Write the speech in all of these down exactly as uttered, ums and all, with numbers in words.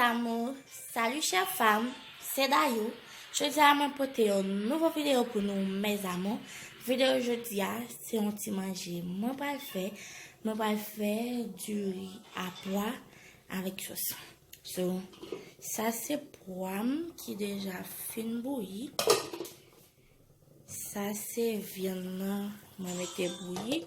Amour, salut chère femme, c'est Dayou. Jodi a mwen pote yon nouvo videyo pou nou, mes amours. Videyo jodi a, se yon ti manje mwen pral fè. Mwen pral fè diri a pwa avèk sòs. So, sa se pwa m ki deja fin bouyi. Sa se vyann nan mwen mete bouyi.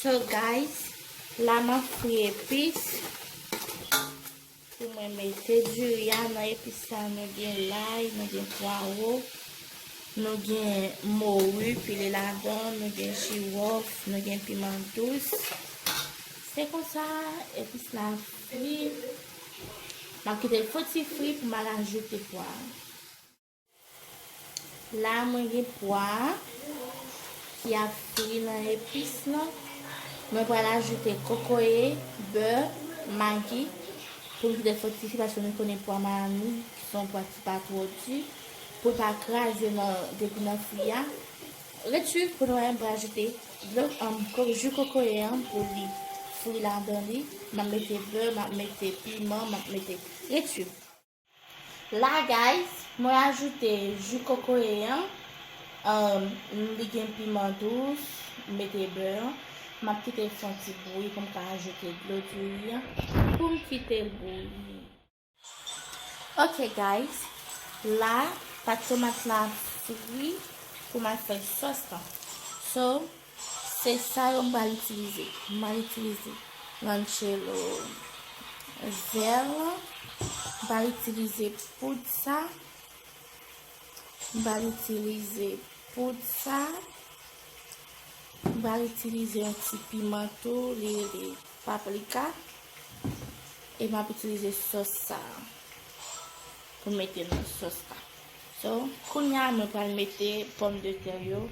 So guys, la m ap fri epis. Pou mwen mete diri a nan epis la, nou gen lay, nou gen pwawo, nou gen mori pile ladan, nou gen jiwòf, nou gen piman dous. Se konsa, epis la fri. M ap kite l fon ti fri pou m al ajoute pwa a. La, mwen gen pwa a ki ap fri nan epis lan. Mwen pral ajoute kokoye, bè, magi pou l kite fon ti fri, paske nou konnen pwa Miami se yon pwa ki pa twò di, pou l pa kraze nan, depi nan fri a. Ret swiv pou nou wè. Mwen pral ajoute dlo, um, ko-, ji kokoye an pou li fri ladan li. M ap mete bè, m ap mete piman, m ap mete, ret swiv. La, guys, mwen ajoute ji kokoye an. Um, li gen piman dous, m mete bè an. M ap kite l fè yon ti bouyi pou m ka ajoute dlo diri an. Pou m kite l bouyi. Ok, guys, la, pat tomat la fri pou m al fè sòs lan. So, Se sa yo m pral itilize. M pral itilize ranchelo vè lan. M pral itilize poud sa. M pral itilize poud sa. M pral itilize yon ti piman tou, li rele paprika. E m ap itilize sòs sa a pou m mete nan sòs la. So, kounye a, mwen pral mete pòmdetè yo,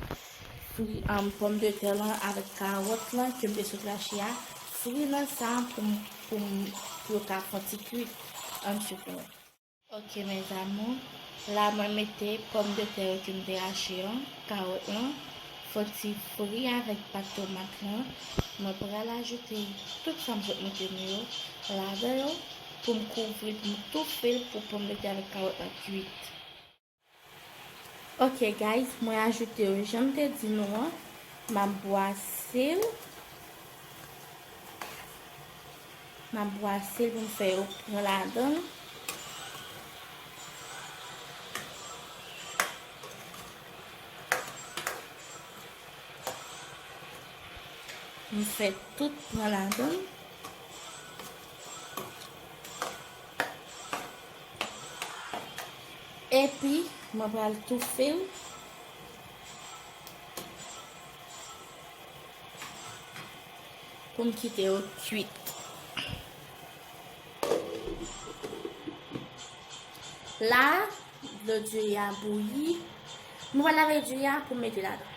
fri, um, pòmdetè lan avèk kawòt lan ke m te sot rache a, fri nan sa pou m, pou m, pou yo ka fè yon ti kuit ann sou pou mwen. Ok, mes amours, la mwen mete pòmdetè yo ke m te rache an, kawòt lan, fè yon ti fri avèk pat tomat lan. Mwen pral ajoute tout sa m sot montre nou yo ladan yo pou m kouvri l, pou m toufe l pou pòmdetè avèk kawòt la kuit. Ok, guys, mwen ajoute yo jan m te di nou an. M ap bwase l. M ap bwase l pou m fè yo pran ladan l. M fè tout pran ladan l. Epi, mwen pral toufe l pou m kite yo kuit. La, dlo diri a bouyi. Mwen pral lave diri a pou m mete ladan.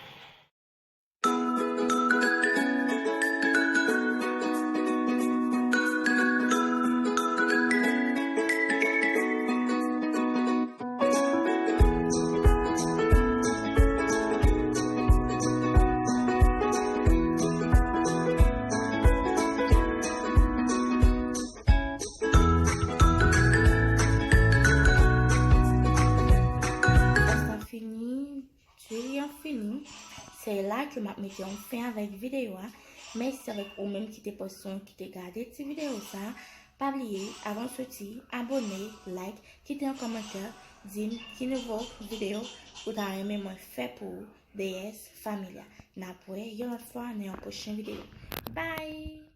Sa fini. Diri an fini, se la ke m ap mete yon fen avèk videyo a. Mèsi avèk ou menm ki te pran swen ki te gade ti videyo sa. Pa bliye, avan w soti, abòne, like, kite yon kòmantè, di m ki nouvo videyo ou ta renmen mwen fè pou ou, D S Family. N ap wè yon lòt fwa nan yon pwochen videyo. Bye!